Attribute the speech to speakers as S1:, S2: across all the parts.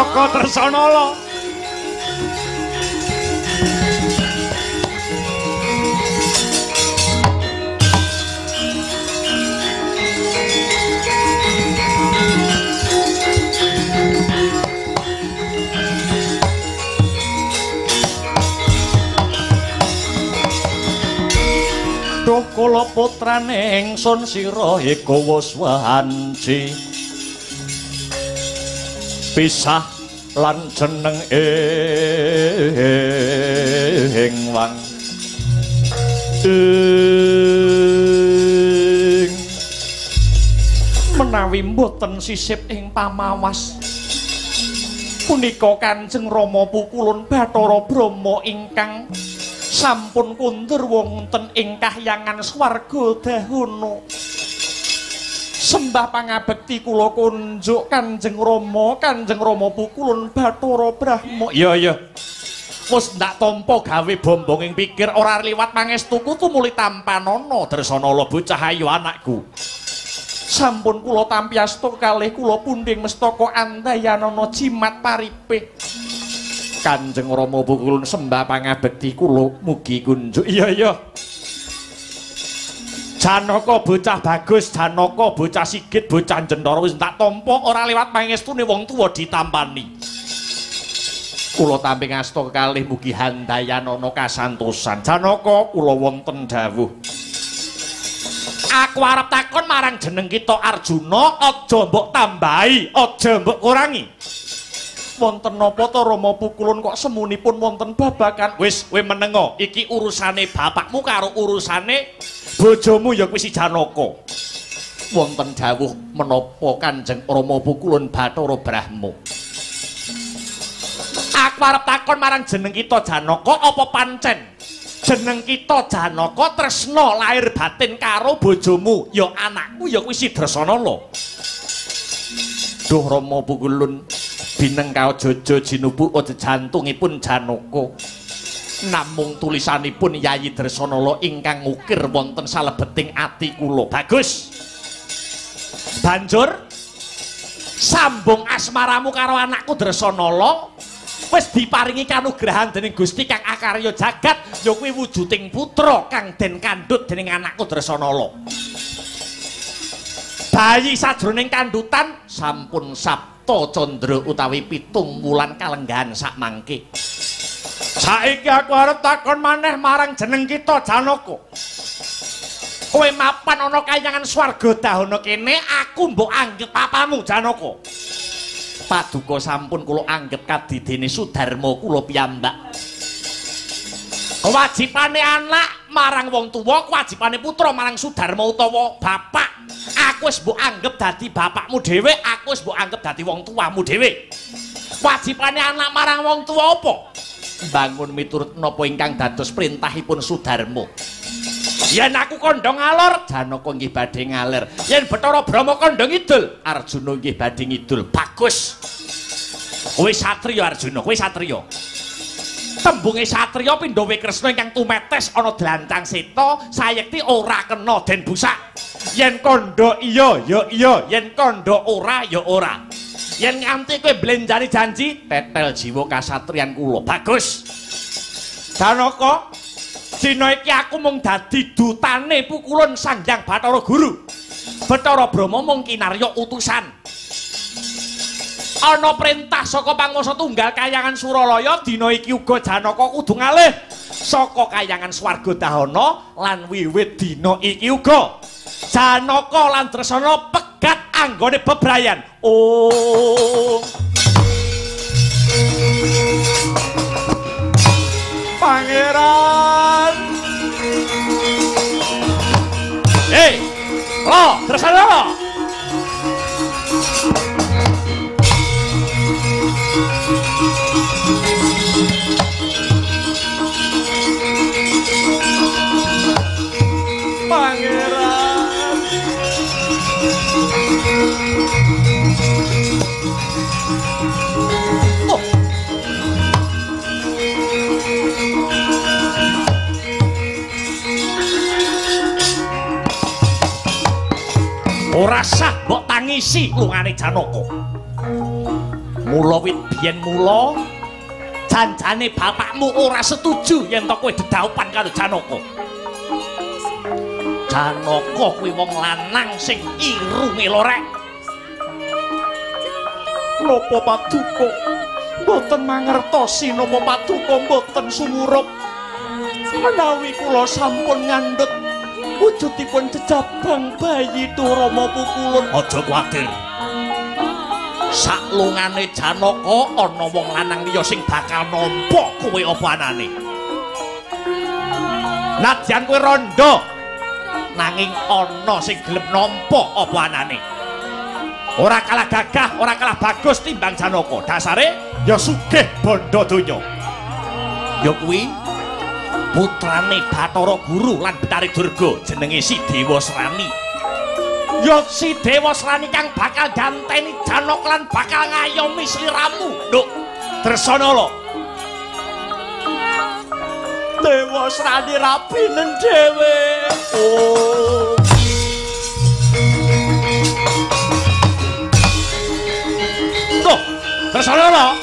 S1: Janaka Dresanala. Duh kula putrane ingsun sira iku wis wanci pisah lan jeneng ing wang ing menawi mboten sisip ing pamawas punika Kanjeng Rama Pukulun Bathara Brahma ingkang sampun kundur wonten ing kahyangan swarga dahana. Sembah pangabekti kula kunjuk Kanjeng Rama, Kanjeng Rama Pukulun Bathara Brahma. Iya iya. Wis ndak tampa gawe bombong ing pikir ora liwat pangestuku tumuli tampanana Dresanala bocah ayu anakku. Sampun kula tampi asta kalih kula pundhing mestaka andayanana jimat paripe. Kanjeng Rama Pukulun sembah pangabekti kula mugi kunjuk. Iya iya. Janaka bocah bagus, Janaka bocah sigit, bocah jentara wis tak tampa ora liwat pangestune wong tuwa ditampani. Kula tampi ngasta kalih mugi handayanana kasantosan. Janaka kula wonten dawuh. Aku arep takon marang jeneng kita Arjuna, aja mbok tambahi, aja mbok kurangi. Wonten napa ta Rama Pukulun kok semunipun wonten babakan? Wis kowe menengo, iki urusane bapakmu karo urusane bojomu ya kuwi si Janaka. Wonten dawuh menapa Kanjeng Rama Pukulun Bathara Brahma? Aku arep takon marang jeneng kita Janaka, apa pancen jeneng kita Janaka tresna lahir batin karo bojomu ya anakku ya kuwi si Dresanala? Duh Rama Pukulun, bineng kaojojo jinubu aja jantungipun Janaka. Namung tulisanipun Yayi Dresanala ingkang ngukir wonten salebeting ati kula. Bagus. Banjur sambung asmaramu karo anakku Dresanala wis diparingi kanugrahan dening Gusti kang akarya jagat ya kuwi wujuding putra kang den kandhut dening anakku Dresanala. Bayi sajroning kandhutan sampun Sabta Candra utawi 7 wulan kalenggahan sakmangke. Saiki aku arep takon maneh marang jeneng kita Janaka. Kowe mapan ana kayangan swarga dahana kene, aku mbok anggep papamu Janaka. Paduka sampun kula anggep kadidene Sudarma kula piyambak. Kewajibane anak marang wong tuwa, kewajibane putra marang Sudarma utawa bapak. Aku wis mbok anggep dadi bapakmu dhewe, aku wis mbok anggep dadi wong tuamu dhewe. Wajibane anak marang wong tuwa apa? Bangun miturut napa ingkang dados perintahipun Sudarma. Yen aku kandha ngalor, Janaka nggih badhe ngaler. Yen Bathara Brahma kandha ngidul, Arjuna nggih badhe ngidul. Bagus. Kowe satriya Arjuna, kowe satriya. Tembunge satriya pindha Kresna ingkang tumetes ana dlancang seta, sayekti ora kena den busak. Yen kandha iya ya iya, yen kandha ora ya ora. Yen nganti kowe mblenjani janji, tetel jiwa kasatriyan kula. Bagus. Janaka, dina iki aku mung dadi dutane Pukulun Sang Hyang Bathara Guru. Bathara Brahma mung kinarya utusan. Ana perintah saka Panguwasa Tunggal Kayangan Suralaya, dina iki uga Janaka kudu ngalih saka Kayangan Swarga Dahana lan wiwit dina iki uga Janaka lan Dresana pegat anggone bebrayan. Oh. Pangeran. Hei, lo Dresana. Pangeran. Oh. Ora sah mbok tangisi lungane Janaka. Mula wit biyen mula janjane bapakmu ora setuju yen to kowe dedhaupan karo Janaka. Janaka kuwi wong lanang sing irunge lorek. Napa paduka mboten mangertosi, napa paduka mboten sumurup menawi kula sampun ngandhut wujudipun jejabang bayi Rama pukulun. Aja kuwatir. Saklungane Janaka ana wong lanang liya sing bakal nampa kowe apa anane. Nadyan kowe rondo, nanging ana sing gelem nampa apa anane. Ora kalah gagah, ora kalah bagus timbang Janaka. Dasare ya sugih bondo donya. Ya kuwi putrane Bathara Guru lan Betari Durga jenenge Si Dewasrani. Ya Si Dewasrani kang bakal ganteni Janaka lan bakal ngayomi sliramu, Nduk Dresanala. Dewasrani rabinen dhewe. Oh. Tuh, Dresanala.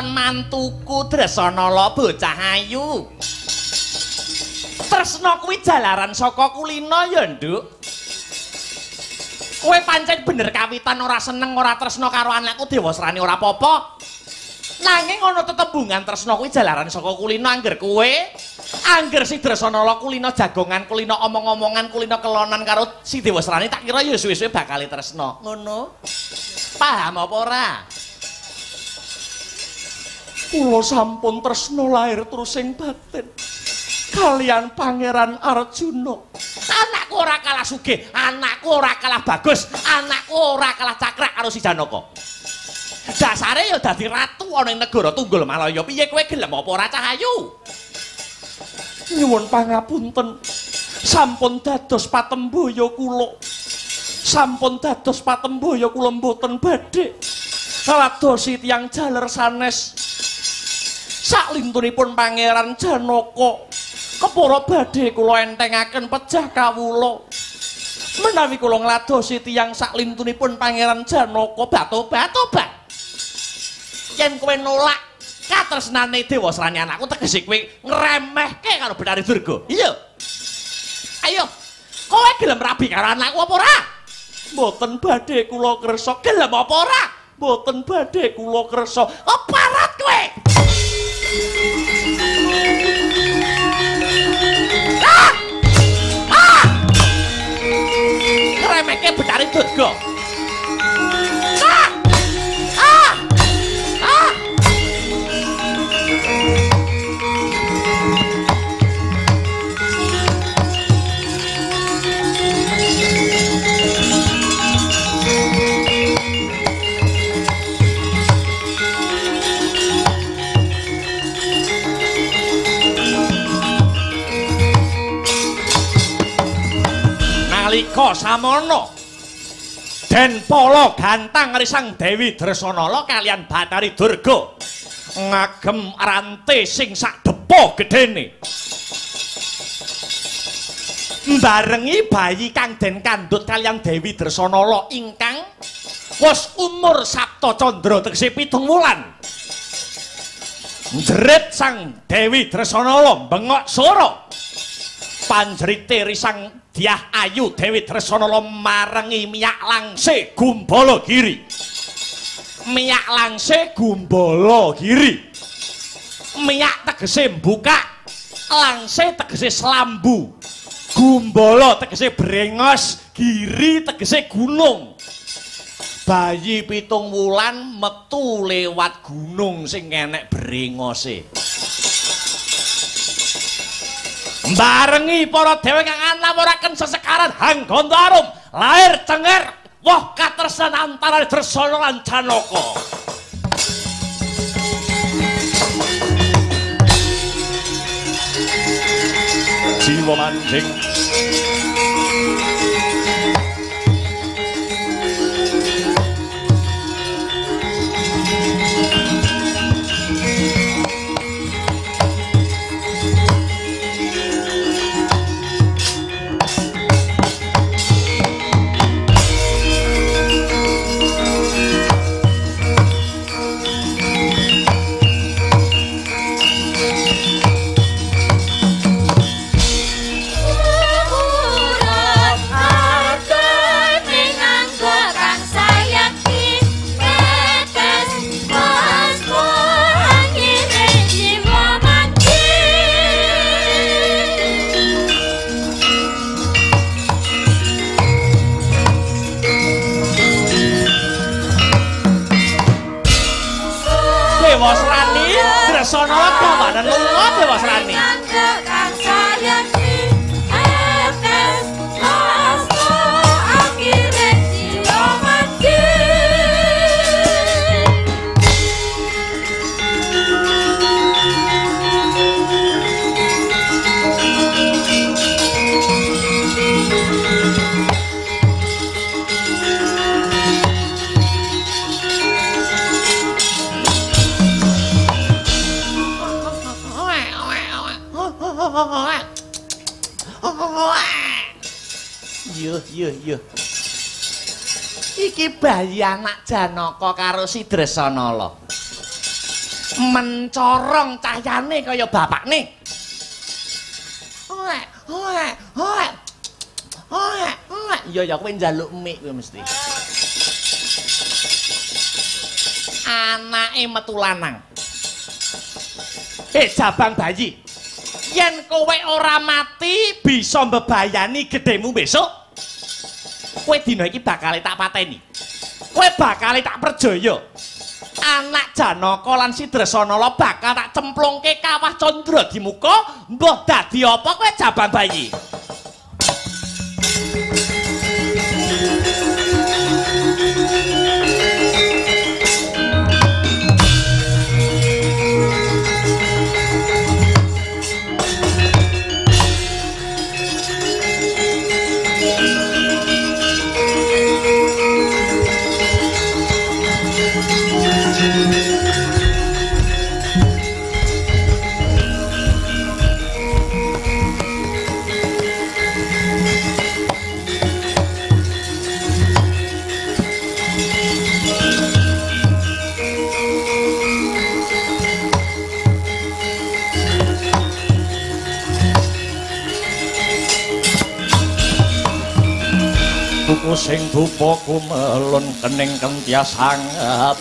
S1: Mantuku Dresanala bocah ayu. Tresna kuwi jalaran saka kulina ya, Nduk. Kowe pancen bener kawitan ora seneng ora tresna karo anakku Dewasrani ora apa-apa. Nanging ana tetembungan tresna kuwi jalaran saka kulina. Angger kowe, angger si Dresanala kulina jagongan, kulina omong-omongan, kulina kelonan karo si Dewasrani, tak kira ya suwe-suwe bakal tresna. Ngono. Paham apa ora? Kula sampun tresna lahir terus sing batin kalian Pangeran Arjuna. Anakku ora kalah sugih, anakku ora kalah bagus, anakku ora kalah cakrak karo si Janaka. Dasare ya dadi ratu ana ing negara Tunggul Malaya. Piye kowe gelem apa ora, Cahayu? Nyuwun pangapunten, sampun dados patembaya kula. Sampun dados patembaya kula mboten badhe ngladosi tiyang jaler sanes. Saklintunipun Pangeran Janaka kepara badhe kula entengaken pejah kawula. Menawi kula ngladosi tiyang saklintunipun Pangeran Janaka, batobat-tobat. Yen kowe nolak katresnane Dewasrani anakku, tegese kowe ngremehke karo Betari Durga. Iya. Ayo, kowe gelem rabi karo anakku apa ora? Mboten badhe kula kersa. Gelem apa ora? Mboten badhe kula kersa. Oh, parat kowe. Ah! Ah! Ngremehke Betari Durga. Ah! Ah! Ah! Nalika samono Den Pala gantang risang Dewi Dresanala kalian Bathari Durga ngagem rante sing sak depa gedene mbarengi bayi kang den kandhut kalian Dewi Dresanala ingkang wis umur Sapta Candra tegese 7 wulan. Jerit sang Dewi Dresanala bengok sora. Panjerite risang Dyah Ayu Dewi Dresanala marengi miyak langse Gumbala Giri. Miyak langse Gumbala Giri. Miyak tegese mbukak, langse tegese selambu. Gumbala tegese brengos, giri tegese gunung. Bayi 7 wulan metu lewat gunung sing enek brengose. Barengi para dewa kang anawuraken sesekaran Hangganda Arum, lahir cenger woh katresnan antara Dresana lan Janaka. Jiwa manjing Dresana gawanan lunga Dewasrani. Yo yo yo. Iki bayi anak Janaka karo si Dresanala. Mencorong cahyane kaya bapakne. Iya ya kowe njaluk mik kowe mesti. Anake metu lanang. Jabang bayi. Yen kowe ora mati bisa mbebayani gedhemu besok. Kowe dina iki bakal tak pateni. Kowe bakal tak perjaya. Anak Janaka lan si Dresanala bakal tak cemplungke kawah Candra di muka, mbah dadi apa kowe jabang bayi. Tuku sing dupa kumelun kening kentyas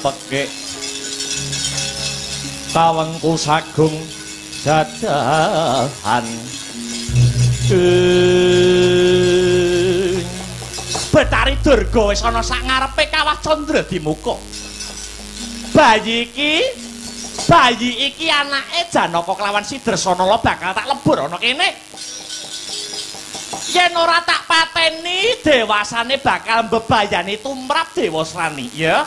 S1: pekik tawengku sagung jajahan. Betari Durga wis ana sak ngarepe kawah Candra di muka. Bayi iki anake Janaka kelawan si Dresanala bakal tak lebur ana kene. Yen ora tak pateni dewasane bakal mbebayani tumrap Dewasrani, ya.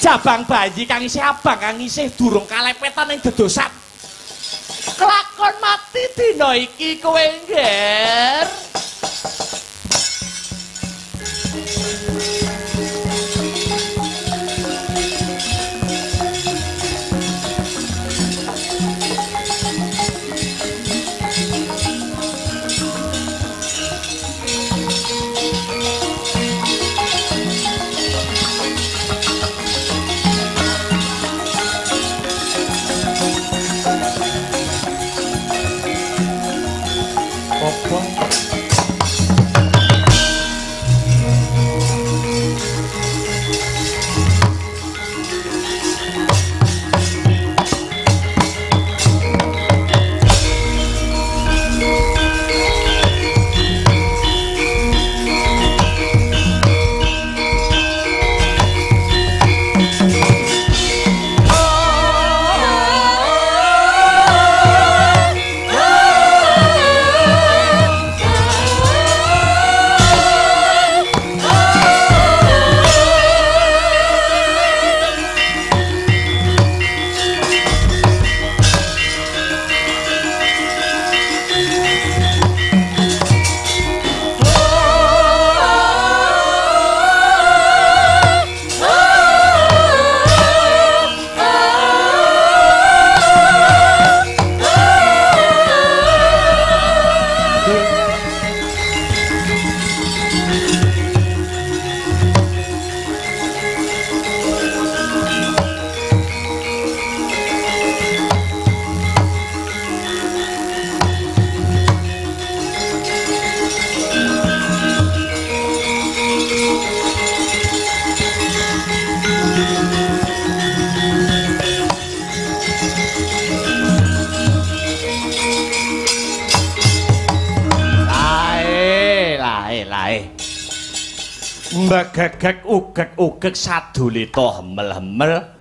S1: Jabang bayi kang isih abang kang isih durung kalepetan ing dedosat. Kelakon mati dina iki kowe, Ngger. Mbegegek ugek-ugek sadulita hemel-hemel.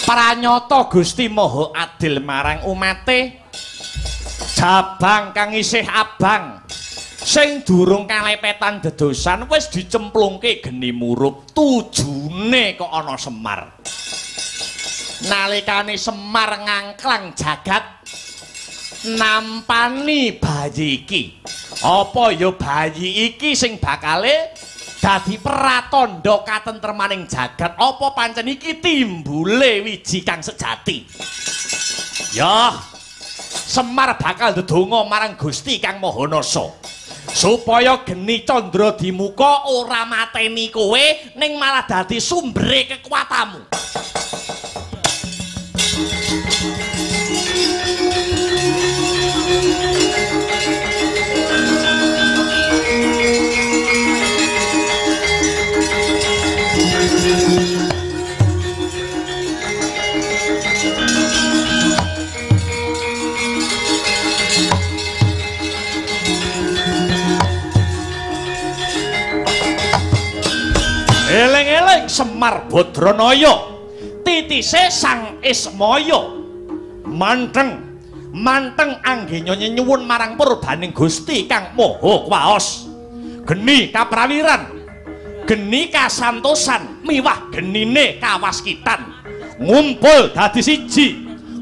S1: Pranyata Gusti Maha Adil marang umate. Jabang kang isih abang sing durung kalepetan dedosan wis dicemplungke geni murup, tujune kok ana Semar. Nalikane Semar ngangklang jagat nampani bayi iki. Apa ya bayi iki sing bakale dadi pratandha katentremaning jagat? Apa pancen iki timbule wiji kang sejati? Ya, Semar bakal ndedonga marang Gusti Kang Maha Nasa supaya geni Candra Dimuka ora mateni kowe ning malah dadi sumbere kekuatanmu. Eleng-eleng Semar Badranaya, titise Sang Ismaya. Manteng, manteng anggenya nyuwun marang purbaning Gusti Kang Maha Kuwaos. Geni kaprawiran, geni kasantosan, miwah genine kawaskitan. Ngumpul dadi siji,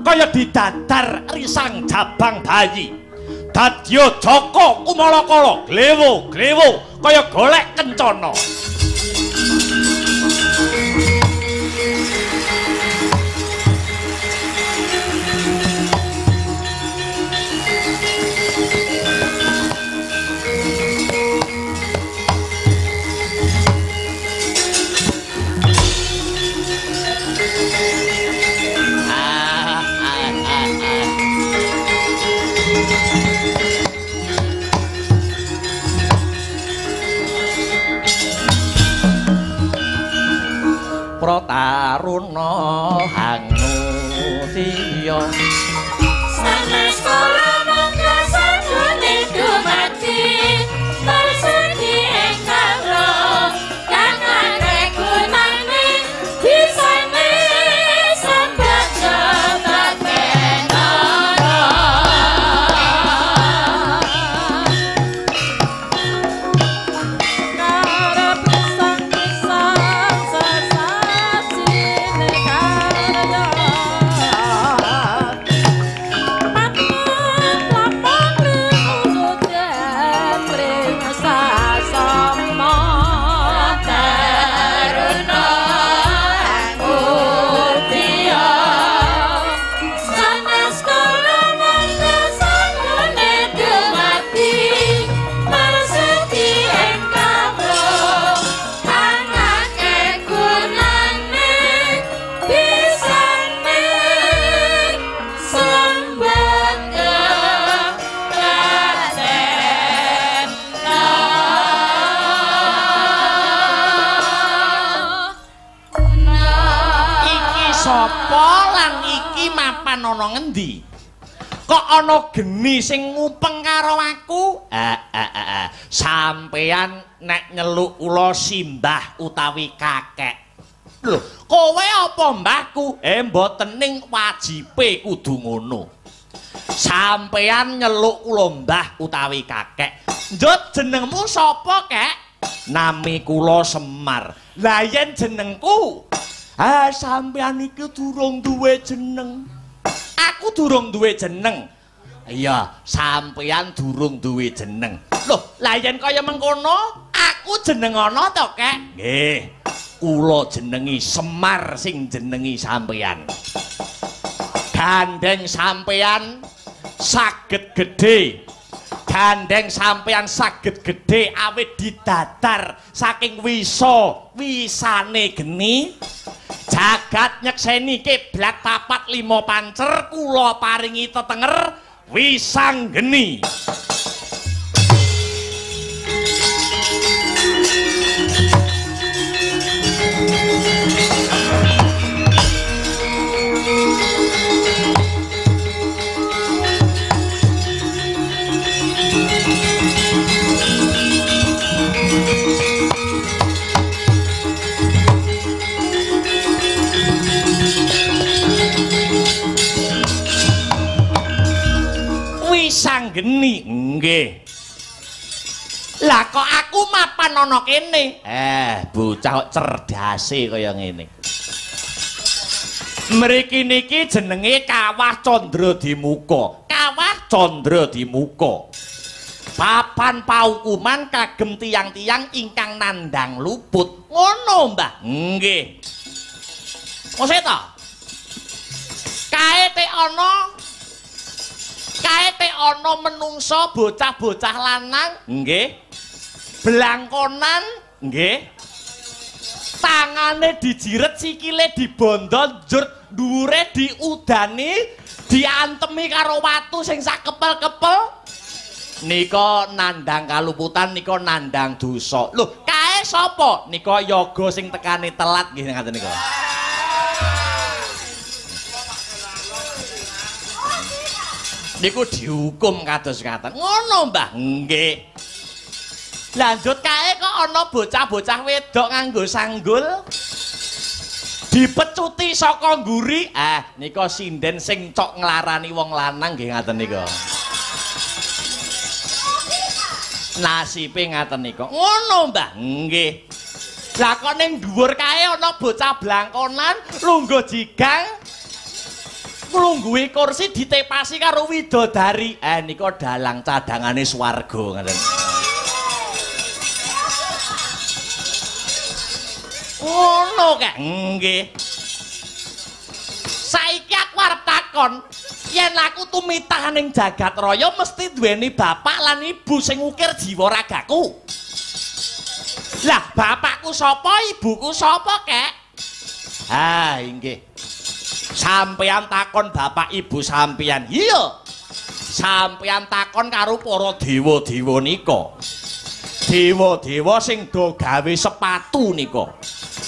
S1: kaya didadar risang jabang bayi. Dadya jaka kumalakala, glewo-glewo kaya golek kencana. Protaruna hanutiya
S2: sanes kala mangga sadune dumadi marsudi ingkang kang akeh gunane bisane sambaja pakenana. Karep sang-sang sesasine karya
S1: sapa lan iki mapan ana ngendi? Kok ana geni sing ngupeng karo aku? Sampeyan nek nyeluk kula simbah utawi kakek. Lho, kowe apa mbahku? Mboten, ning wajibe kudu ngono. Sampeyan nyeluk kula mbah utawi kakek. Njut jenengmu sapa, Kek? Nami kula Semar. Lah yen jenengku? Ah, sampeyan iki durung duwe jeneng. Aku durung duwe jeneng. Iya, sampeyan durung duwe jeneng. Loh, lah yen kaya mengkono, aku jeneng ana to, Kek? Nggih. Kula jenengi Semar sing jenengi sampeyan. Gandeng sampeyan saged gedhe. Gandeng sampeyan saged gedhe awit didadar saking wisa wisane geni. Jagat nyekseni kiblat 4 5 pancer kula paringi tetenger wisang geni. Wisanggeni. Nggih. Lah kok aku mapan ana kene? Bocah kok cerdase kaya ngene. Mriki niki jenenge Kawah Candradimuka. Kawah Candradimuka. Papan paukuman kagem tiyang-tiyang ingkang nandhang luput. Ngono, Mbah. Nggih. Mosok ta? Kae tek ana menungsa bocah-bocah lanang, nggih. Blangkonan, nggih. Tangane dijiret, sikile dibondo, njur dhuwure diudani, diantemi karo watu sing sak kepel-kepel. Nika nandhang kaluputan, nika nandhang dosa. Lho, kae sapa? Nika yoga sing tekane telat nggih ngaten nika. Niku dihukum kados ngaten. Ngono, Mbah. Nggih. Lanjut kae kok ana bocah-bocah wedok nganggo sanggul dipecuti saka mburi. Nika sinden sing cok nglarani wong lanang nggih ngaten nika. Nasibe ngaten nika. Ngono, Mbah. Nggih. Lah kok ning dhuwur kae ana bocah blangkonan lungguh jigang nglungguhi kursi ditepasi karo widodari. Nika dalang cadangane swarga ngaten. Ngono kek. Nggih. Saiki aku arep takon, yen aku tumitah ning jagat raya mesti duweni bapak lan ibu sing ngukir jiwa ragaku. Lah bapakku sapa, ibuku sapa kek? Ha, inggih. Sampeyan takon bapak ibu sampeyan. Iya. Sampeyan takon karo para dewa-dewa nika. Dewa-dewa sing do gawe sepatu nika.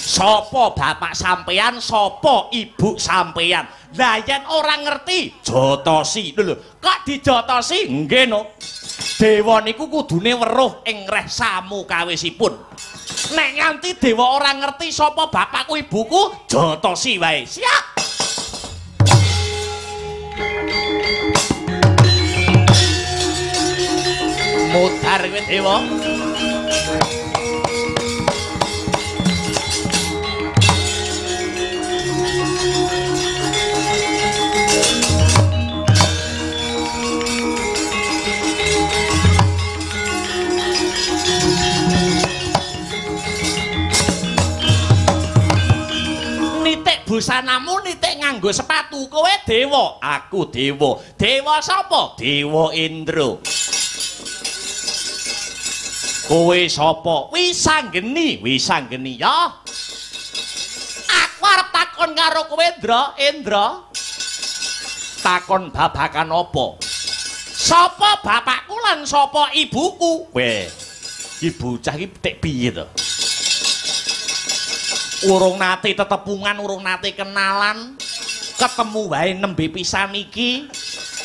S1: Sapa bapak sampeyan, sapa ibu sampeyan? Lah yen ora ngerti, jotosi. Lho, kok dijotosi? Nggih no. Dewa niku kudune weruh ing reh samukawisipun. Nek nganti dewa ora ngerti sapa bapakku ibuku, jotosi wae. Siap. Mudhar kowe dewa. Nitik busanamu nitik nganggo sepatu. Kowe dewa, aku dewa. Dewa sapa? Dewa Indra. Kowe sapa? Wisanggeni, Wisanggeni ya. Aku arep takon karo kowe, Indra, Indra. Takon babakan apa? Sapa bapakku lan sapa ibuku? Weh, iki bocah iki tek piye to? Urung nate tetepungan, urung nate kenalan, ketemu wae nembe pisan iki,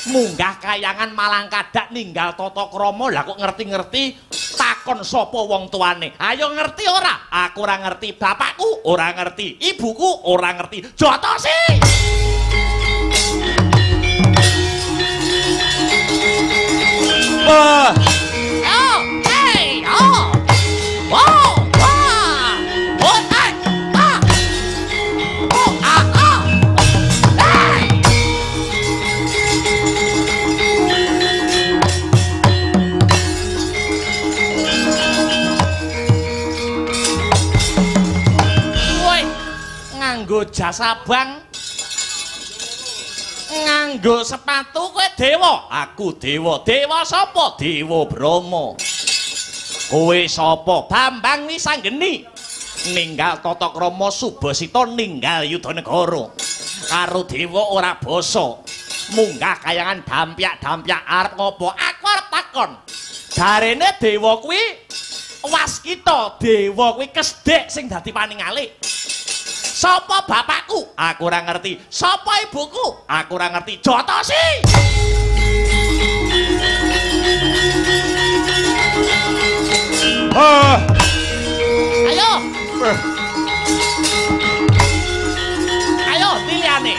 S1: munggah kayangan malang kadak ninggal tata krama. Lah kok ngerti-ngerti takon sapa wong tuane? Ayo ngerti ora? Aku ora ngerti, bapakku ora ngerti, ibuku ora ngerti. Jotosi. Oh, hey, oh. Oh, wah. Oh, ah, ah. Oh, ah, ah. Hey. Woi, nganggo jas abang, nganggo sepatu, kowe dewa. Aku dewa. Dewa sapa? Dewa Brahma. Kowe sapa? Bambang Wisanggeni. Ninggal tata krama Subasita, ninggal Yudanegara. Karo dewa ora basa. Munggah kayangan dampyak-dampyak arep ngopo? Aku arep takon. Jarene dewa kuwi waskita, dewa kuwi kesdek sing dadi paningale. Sapa bapakku? Aku ora ngerti. Sapa ibuku? Aku ora ngerti. Jotosi. Ayo. Ayo liyane.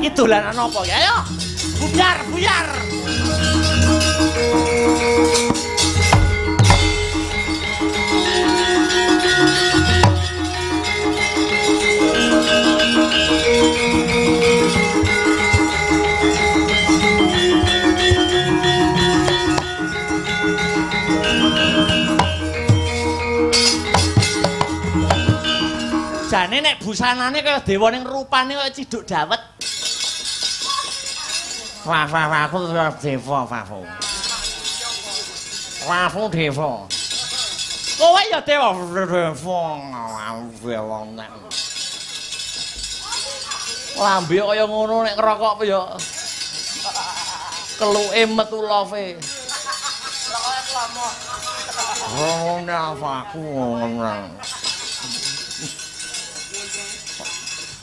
S1: Iki dolanan apa ya? Ayo. Buyar, buyar. Jane nek busanane kaya dewa ning rupane kaya ciduk dawet. Wah wah wah aku dewa wah. Wah dewa. Kowe ya dewa dewa nek. Lambe kaya ngono nek ngerokok ya keluke metu love.
S3: Rokoke klomo.
S1: Ngono aku ngono.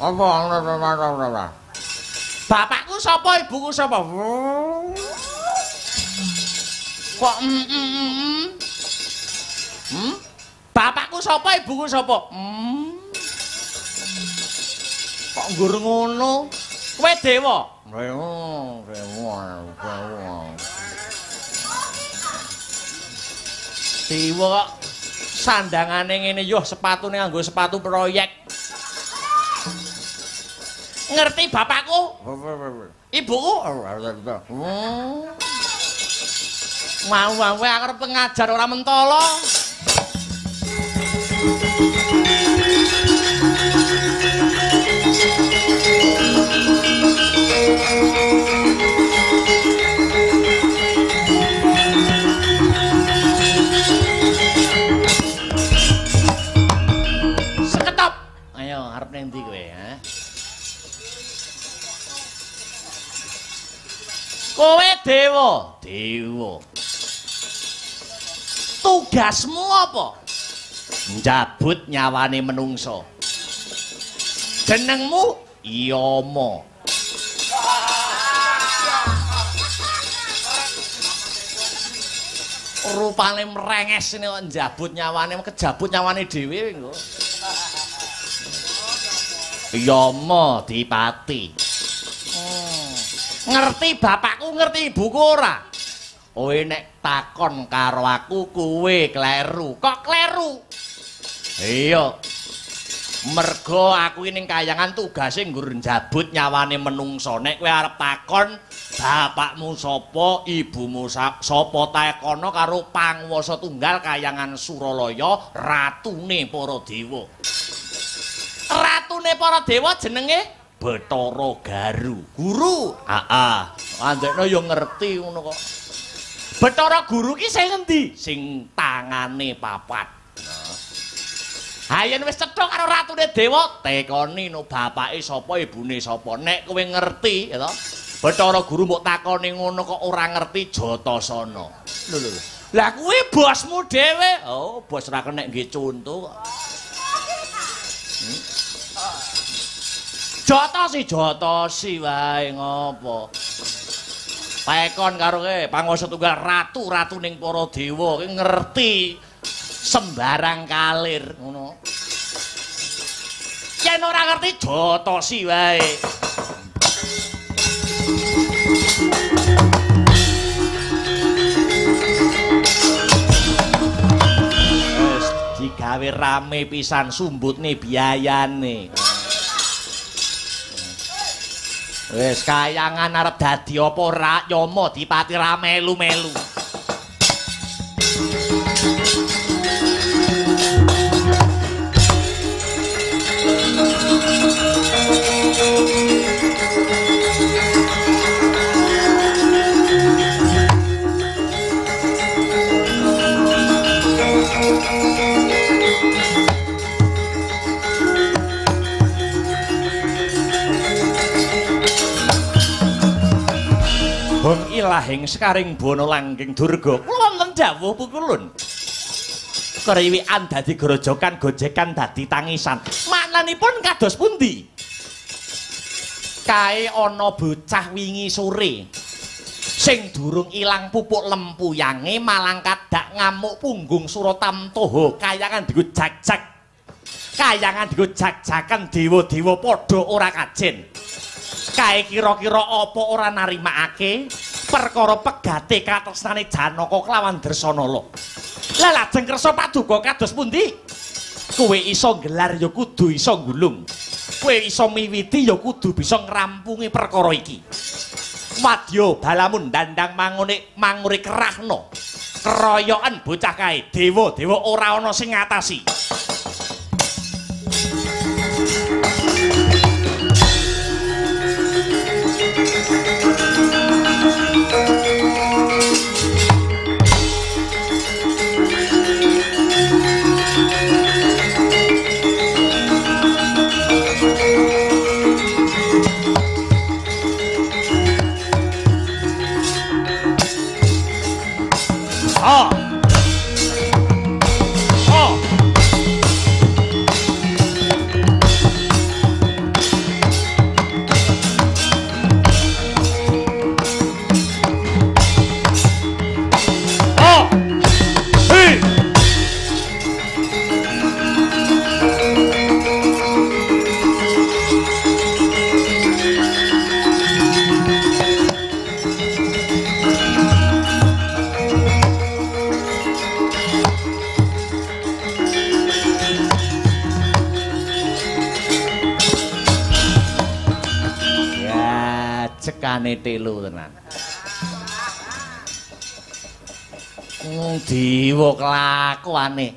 S1: Apa bapakku sapa, ibuku sapa? Kok Bapakku sapa, ibuku sapa? Kok nggur ngono? Kowe dewa? Dewa, dewa, dewa. Dewa kok sandangane ngene yo sepatune nganggo sepatu proyek. Ngerti bapakku? Ibuku? Mau wae arep pengajar ora mentolo. Seketop. Ayo arep ning ndi kowe, ha? Kowe dewa, dewa. Tugasmu apa? Njabut nyawane menungso. Jenengmu Yama. Rupane mrenges ini kok njabut nyawane, kejabut nyawane dhewe engko. Yama dipati. Ngerti bapakku, ngerti ibuku ora? Kowe nek takon karo aku kowe kleru. Kok kleru? Iya. Mergo aku ning kayangan tugase nggur njabut nyawane menungso. Nek kowe arep takon bapakmu sapa, ibumu sapa, takono karo panguwasa tunggal kayangan Suralaya, ratune para dewa. Ratune para dewa jenenge Bathara Garu. Guru. Heeh. Andekno ya ngerti ngono kok. Bathara Guru ki sing endi? Sing tangane papat. Ha yen wis cetha karo ratune dewa, tekoni no bapake sapa, ibune sapa. Nek kowe ngerti, ya to. Bathara Guru mbok takoni ngono kok ora ngerti Jatasana. Lho lho. Lah kuwi bosmu dhewe. Oh, bos ra kenek nggih conto kok. Jotosi, jotosi wae ngopo. Pekon karo kowe panguwasa tunggal ratu-ratu ning para dewa ki ngerti sembarang kalir ngono. Yen ora ngerti jotosi wae. Wis digawe rame pisan sumbutne biayane. Wis kayangan arep dadi apa ora Yama dipati ra melu-melu. Hong ilahing sekaring bono langgeng durga. Kula wonten dawuh pukulun. Kriwikan dadi grojokan, gojekan dadi tangisan. Maknanipun kados pundi? Kae ana bocah wingi sore sing durung ilang pupuk lempuyange malang kadak ngamuk punggung Suratamtoha kayangan digo jak-jak. Kayangan digo jak-jakan dewa-dewa padha ora kajen. Kae kira-kira apa ora narimakake perkara pegate katresnane Janaka kelawan Dresanala. Lah lajeng kersa paduka kados pundi? Kowe iso nggelar ya kudu iso nggulung. Kowe iso miwiti ya kudu bisa ngrampungi perkara iki. Wadya balamun dandang mangune mangure kerahna. Keroyokan bocah kae dewa-dewa ora ana sing ngatasi. Oh. Oh. Oh. Hi. Cekane telu tenan. Diwa kelakuane.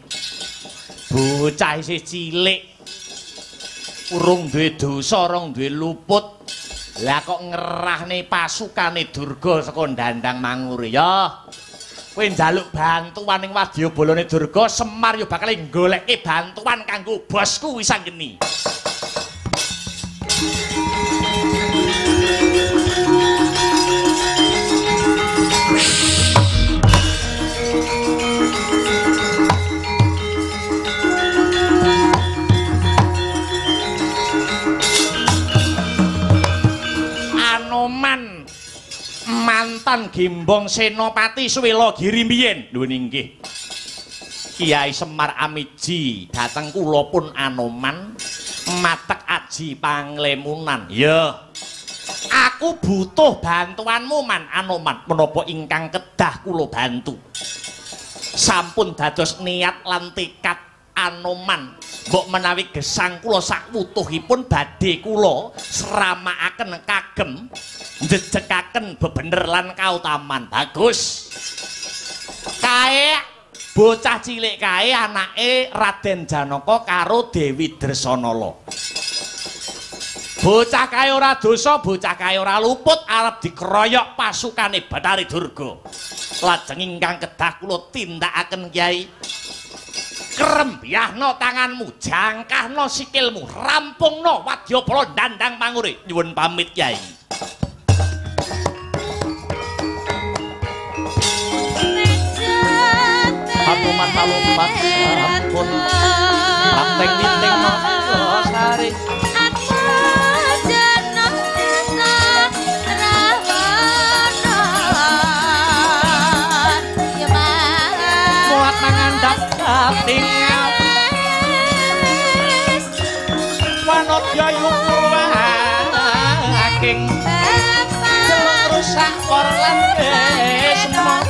S1: Bocah isih cilik. Urung duwe dosa, urung duwe luput. Lah kok ngerahne pasukane Durga saka Dandang Mangure ya. Kowe njaluk bantuan ning wadyabalane Durga, Semar ya bakal goleke bantuan kanggo bosku Wisanggeni. Anoman mantan Gembong Senopati Suwelagiri mbiyen. Lho inggih. Kiai Semar Amiji dhateng kula pun Anoman matek aji panglemunan. Ya. Aku butuh bantuanmu Man Anoman, menapa ingkang kedah kula bantu. Sampun dados niat lan tekad Anoman, mbok menawi gesang kula sakwutuhipun badhe kula sramakaken kagem njejekaken bebener lan kautaman. Bagus. Kae bocah cilik kae anake Raden Janaka karo Dewi Dresanala. Bocah kae ora dosa, bocah kae ora luput, arep dikeroyok pasukane Bathari Durga. Lajeng ingkang kedah kula tindakaken Kyai, krembyahna tanganmu, jangkahna sikilmu, rampungna wadyabala Dandang Mangure. Nyuwun pamit Kyai.
S4: Hanoman malompat sampun praktek niting sari.
S1: Muat mangandhap tinggal wanodya yuwaking celuk rusak por lan desma.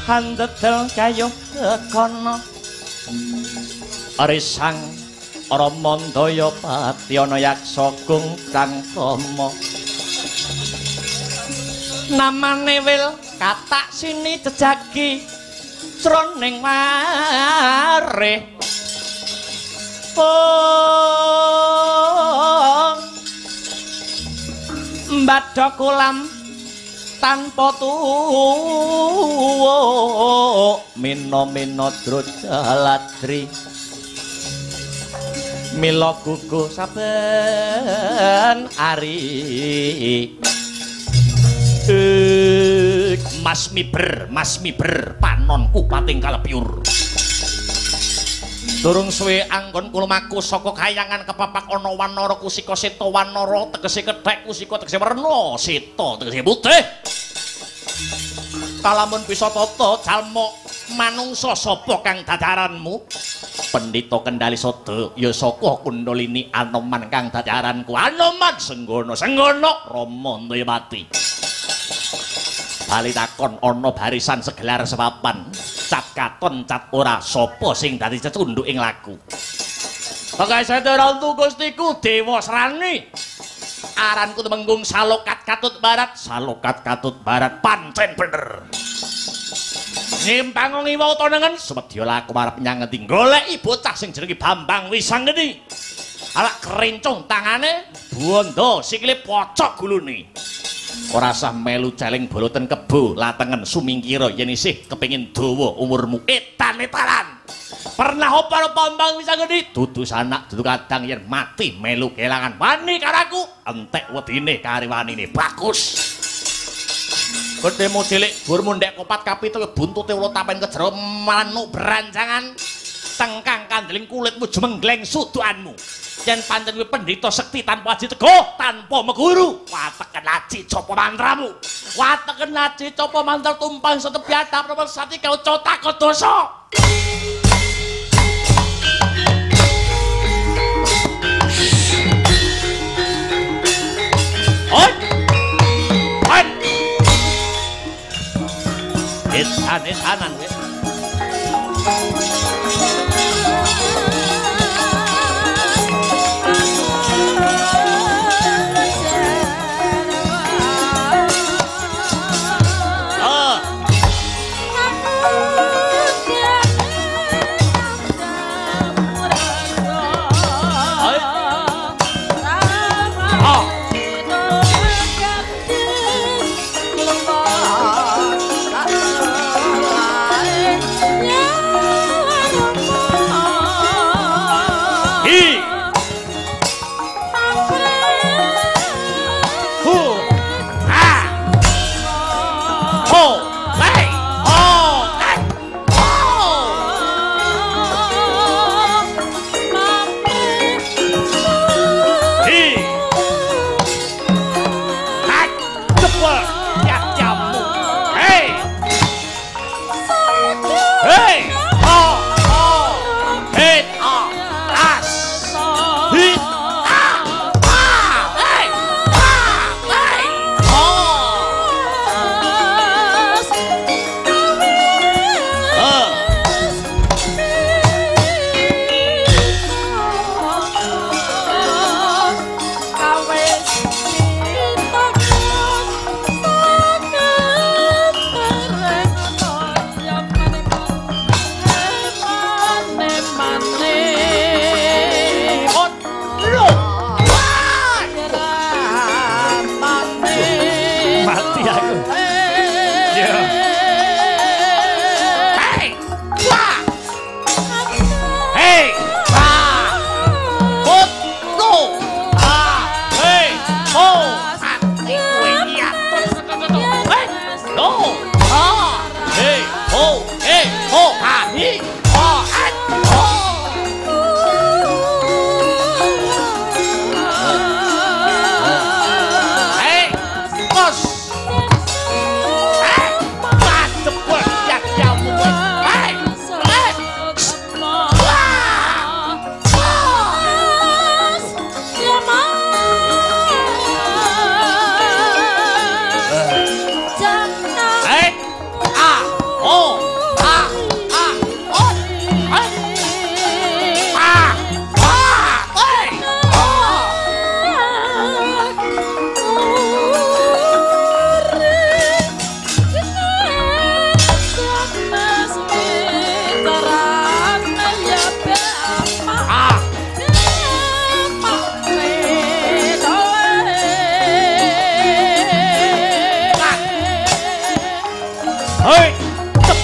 S1: Handedel kayuh kekono Risang Ramandaya Patyana Yaksa Kungkang Kama. Namane wil katak sini jejagi jroning wareh. Mbadha kolam tanpa tuwa mino-mino drujaladri mila guguh saben ari. Mas miber panonku pating kalepyur. Durung suwe anggon kula saka kayangan kepapak ana wanara kusika seta wanara tegese kethek kusika tegese werna seta tegese putih. Kalamun bisa tata jalma manungsa sapa kang dadaranmu? Pendhita Kendali Sada ya saka Kundalini Anoman kang dadaranku. Anoman senggono senggono Rama Ndayapati. Bali takon ana barisan segelar sepapan. Cat katon cat ora sapa sing dadi cecunduk ing laku. Pokoke sedarantu Gustiku Dewa Srani. Aranku Temenggung Salokat Katut Barat, Salokat Katut Barat pancen bener. Nyimpang ngiwa utawa nengen sumedya laku marep nyang ngendi goleki bocah sing jenenge Bambang Wisanggeni. Alak kerencong tangane, bondo sikile pocok gulune. Ora sah melu celeng boloten kebo latengen sumingkira yen isih kepengin dawa umurmu etan-etalan. Pernah apa Bambang Wisanggeni dudu sanak dudu kadang yen mati melu kelangan wani karo aku entek wedine kariwanine bagus. Gedhemu cilik burmu ndek kopat kapitu buntute ula tapen kejero manuk berancangan tengkang kandeling kulitmu jemenggleng sudukanmu. Yen pancen kuwi pendhita sekti tanpa aji teguh tanpa meguru wateken aji copa mantramu wateken aji copa mantra tumpang setepi atap sati kau cotak dosa. Oi oi etan etanan kowe.
S2: Oh.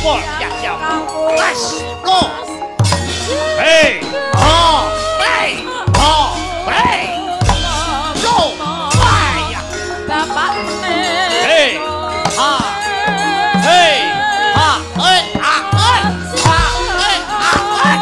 S1: Apa? Ya, ya. Wes, lo. Hei, ho, hei, ho, hei. Lo. Wah, ya. Hei, ha. Hei, ha, hei, ha, hei, ha, hei, ha, hei.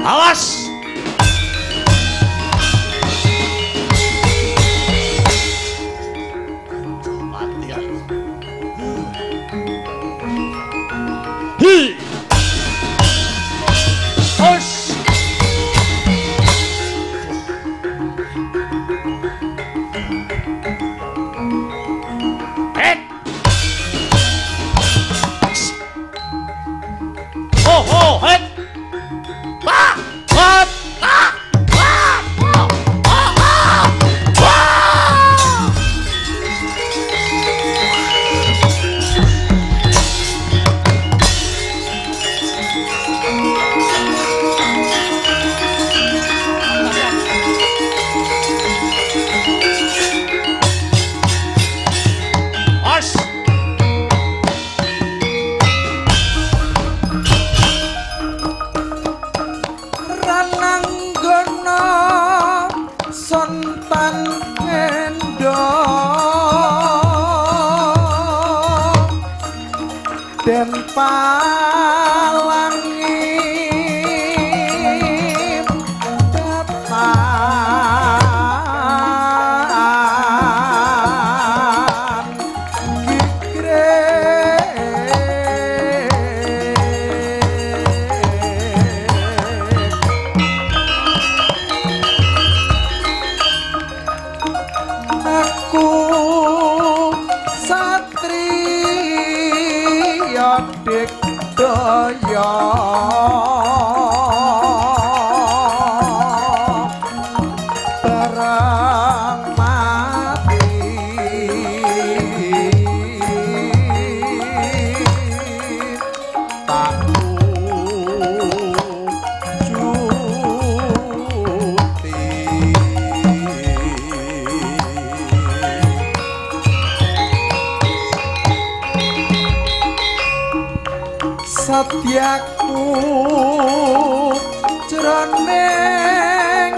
S1: Awas. Mati aku. Hi. Os. Het. Ho ho het. Wah. What? Ah! Ah! Oh! Oh! Ah! Wah! Os.
S5: Rananggana sontan endo den palangi datan gigre aku satriya digdaya barang mati tak wujuti. Satyaku jroning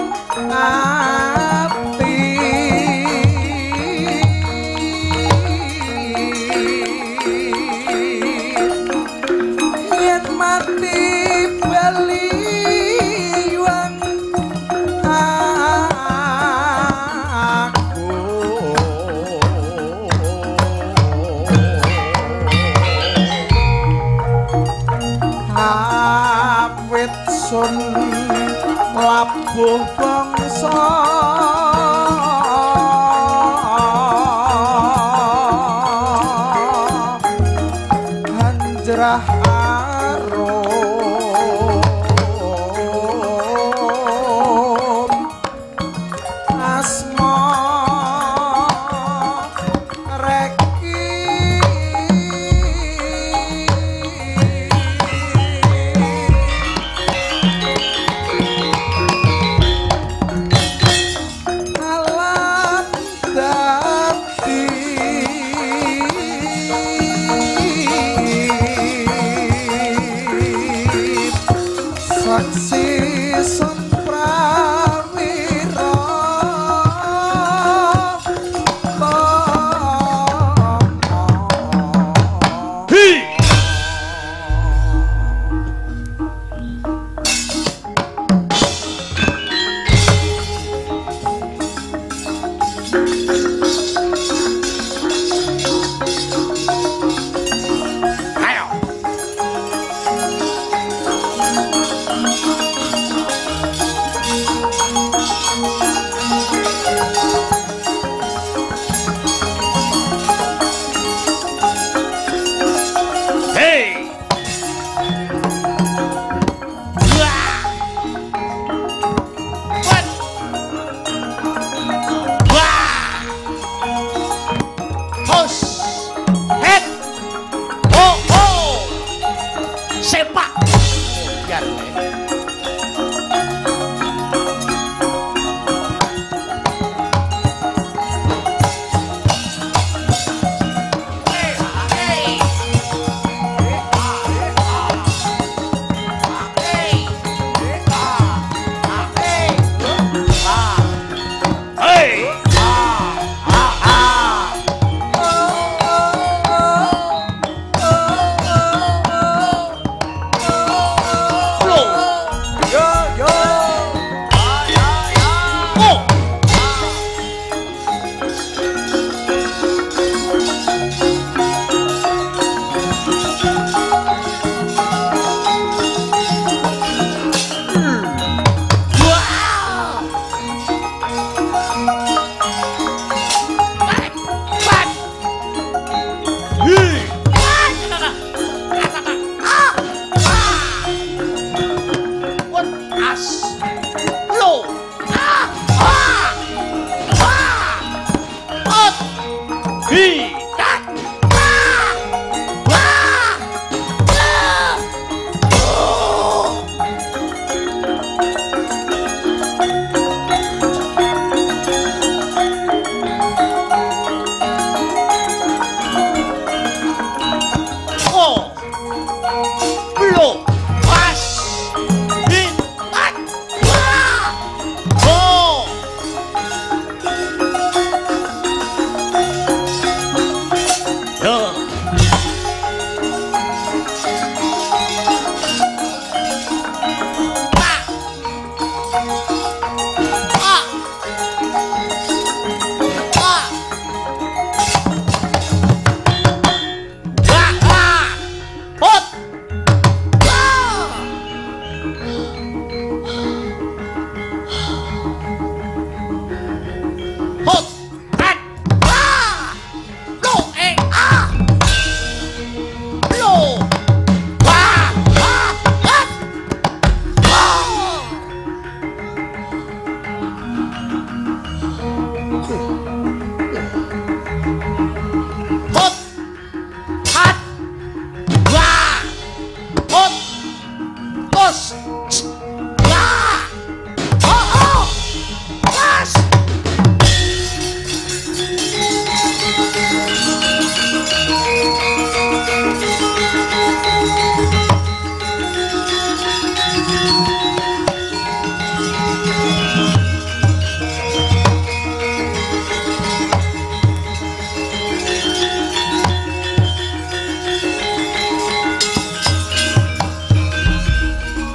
S5: ati yen mati bali wang aku. Awit sun labuh bangsa hanjrah arum asma reki. Sun Prawira.
S1: Hi.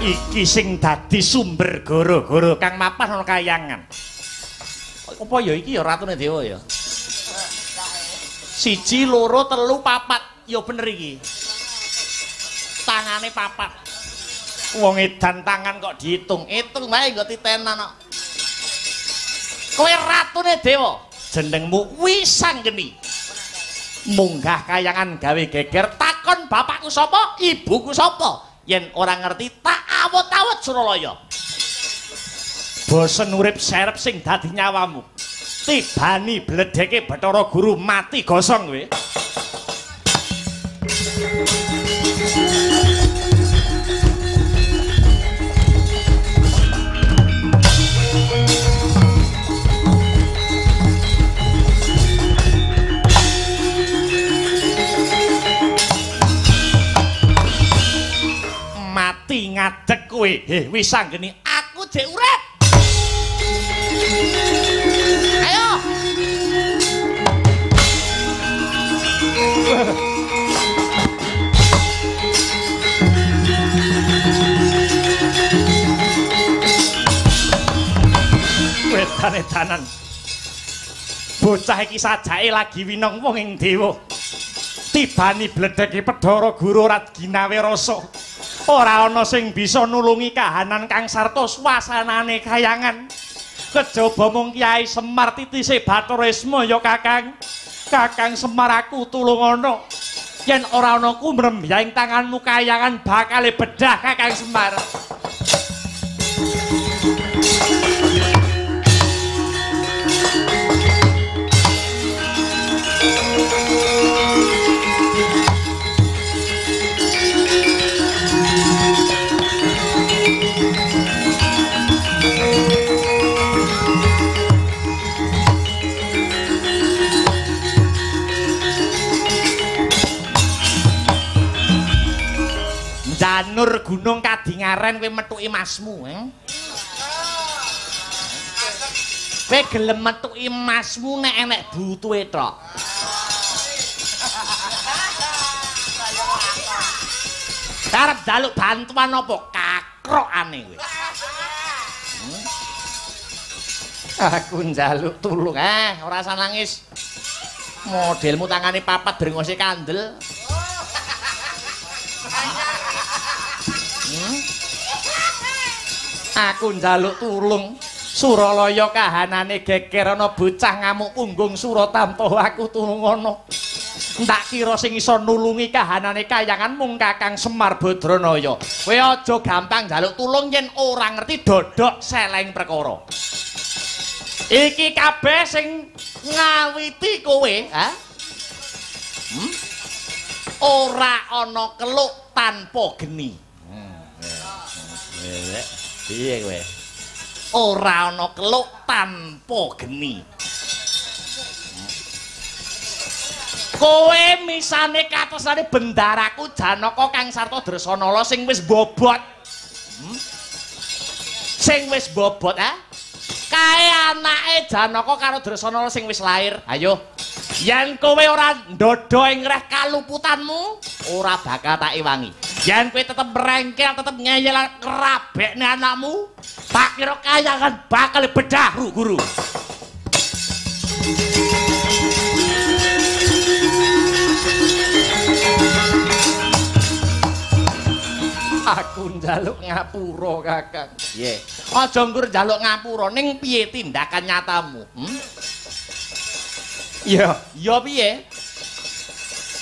S1: Iki sing dadi sumber goro-goro kang mapan ana kayangan. Apa ya iki ya ratune dewa ya? 1 2 3 4 ya bener iki. Tangane 4. Wong edan tangan kok diitung. Itung wae nggo titenan kok. Kowe ratune dewa, jenengmu Wisanggeni. Munggah kayangan gawe geger takon bapakku sapa, ibuku sapa. Yen ora ngerti tak awut-awut Suralaya. Bosen urip serep sing dadi nyawamu. Tibani bledeke Bathara Guru mati gosong kowe. Mati ngadeg kowe. Heh Wisanggeni, aku jek urip. Ayo. Wedan-edanan. Bocah iki sajake lagi winong wong ing dewa. Tibani bledheke Pedhara Guru ora ginawe rasa. Ora ana sing bisa nulungi kahanan Kang Sarta swasanane kayangan. Kejaba mung Kyai Semar titise Bathara Ismaya Kakang. Kakang Semar aku tulungana. Yen ora ana ku mrembyang tanganmu kayangan bakale bedah Kakang Semar. Janur gunung Kadingaren kowe methuki masmu, eh? Kowe gelem methuki masmu nek enek butuhe tok. Arep njaluk bantuan apa kakrokane kowe? Aku njaluk tulung, ora usah nangis. Modelmu tangane papat brengose kandel. Aku njaluk tulung. Suralaya kahanane geger ana bocah ngamuk punggung Suratampa aku tulungono. Ndak kira sing iso nulungi kahanane kayangan mung Kakang Semar Badranaya. Kowe aja gampang njaluk tulung yen ora ngerti dodok seleng perkara. Iki kabeh sing ngawiti kowe, ha? Ora ana keluk tanpa geni. Piye kowe? Ora ana keluk tanpa geni. Kowe misane katresnane bendaraku Janaka Kang Sarta Dresanala sing wis bobot. Sing wis bobot, ha? Kae anake Janaka karo Dresanala sing wis lair. Ayo. Yen kowe ora ndodho ing reh kaluputanmu, ora bakal tak ewangi. Yen kowe tetep merengkel, tetep ngeyel kerabekne anakmu, tak kira kayangan bakal bedah guru. Aku njaluk ngapura, Kakang. Piye? Aja nggur njaluk ngapura, ning piye tindakan nyatamu? Ya, ya piye?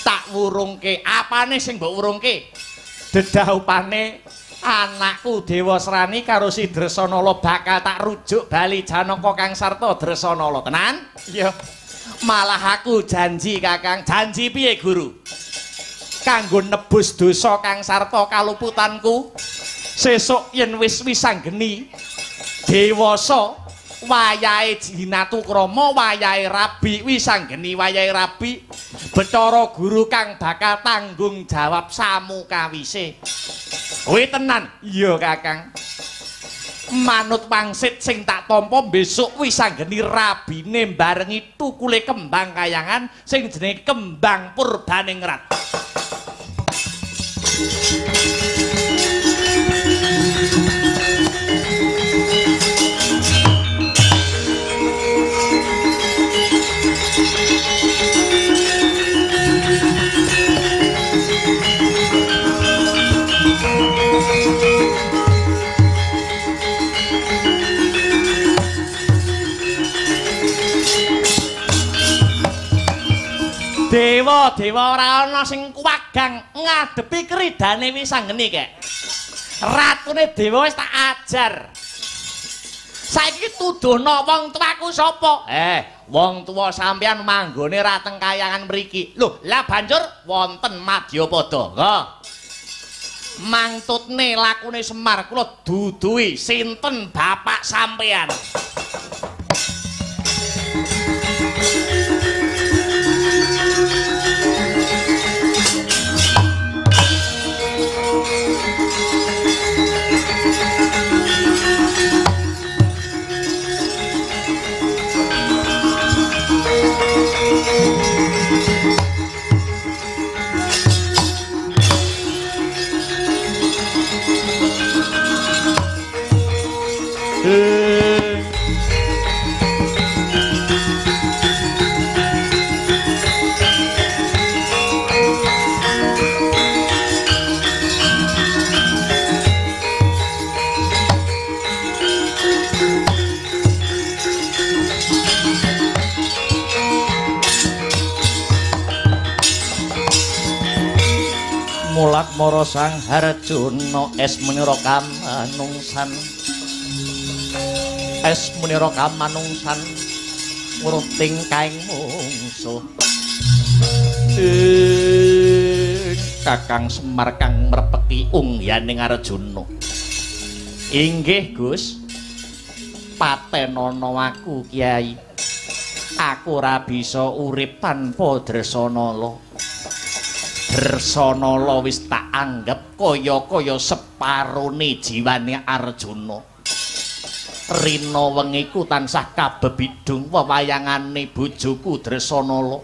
S1: Tak wurungke. Apane sing mbok wurungke? Dedhaupane anakku Dewasrani karo si Dresanala bakal tak rujuk bali Janaka Kang Sarta Dresanala. Tenan? Iya. Malah aku janji, Kakang. Janji piye, Guru? Kanggo nebus dosa Kang Sarta kaluputanku, sesuk yen wis wisanggeni dewasa wayahe jinatukrama, wayahe rabi, wisanggeni wayahe rabi, Bathara Guru kang bakal tanggung jawab samukawise. Kowe tenan? Iya, Kakang. Manut wangsit sing tak tampa besok wisanggeni rabine barengi tukule kembang kayangan sing jenenge Kembang Purbaningrat. Dewa-dewa ora ana sing kuwagang ngadepi kridane wisanggeni kek. Ratune dewa wis tak ajar. Saiki tuduhno wong tuaku sapa? Wong tuwa sampeyan manggone ra teng kayangan mriki. Lho, lah banjur wonten Madyapada. Nggo. Mangtutne lakune Semar kula duduhi sinten bapak sampeyan. Mulat mara Sang Harjuna es munira kamanungsan, es munira kamanungsan ngruting kaing mungsuh. Kakang Semar kang mrepeki ungyaning Arjuna. Inggih Gus, patenono aku Kyai. Aku ora bisa urip tanpa Dresanala. Dresanala wis tak anggep kaya-kaya separone jiwane Arjuna. Rina wengiku tansah kabebidung wewayangane bojoku Dresanala.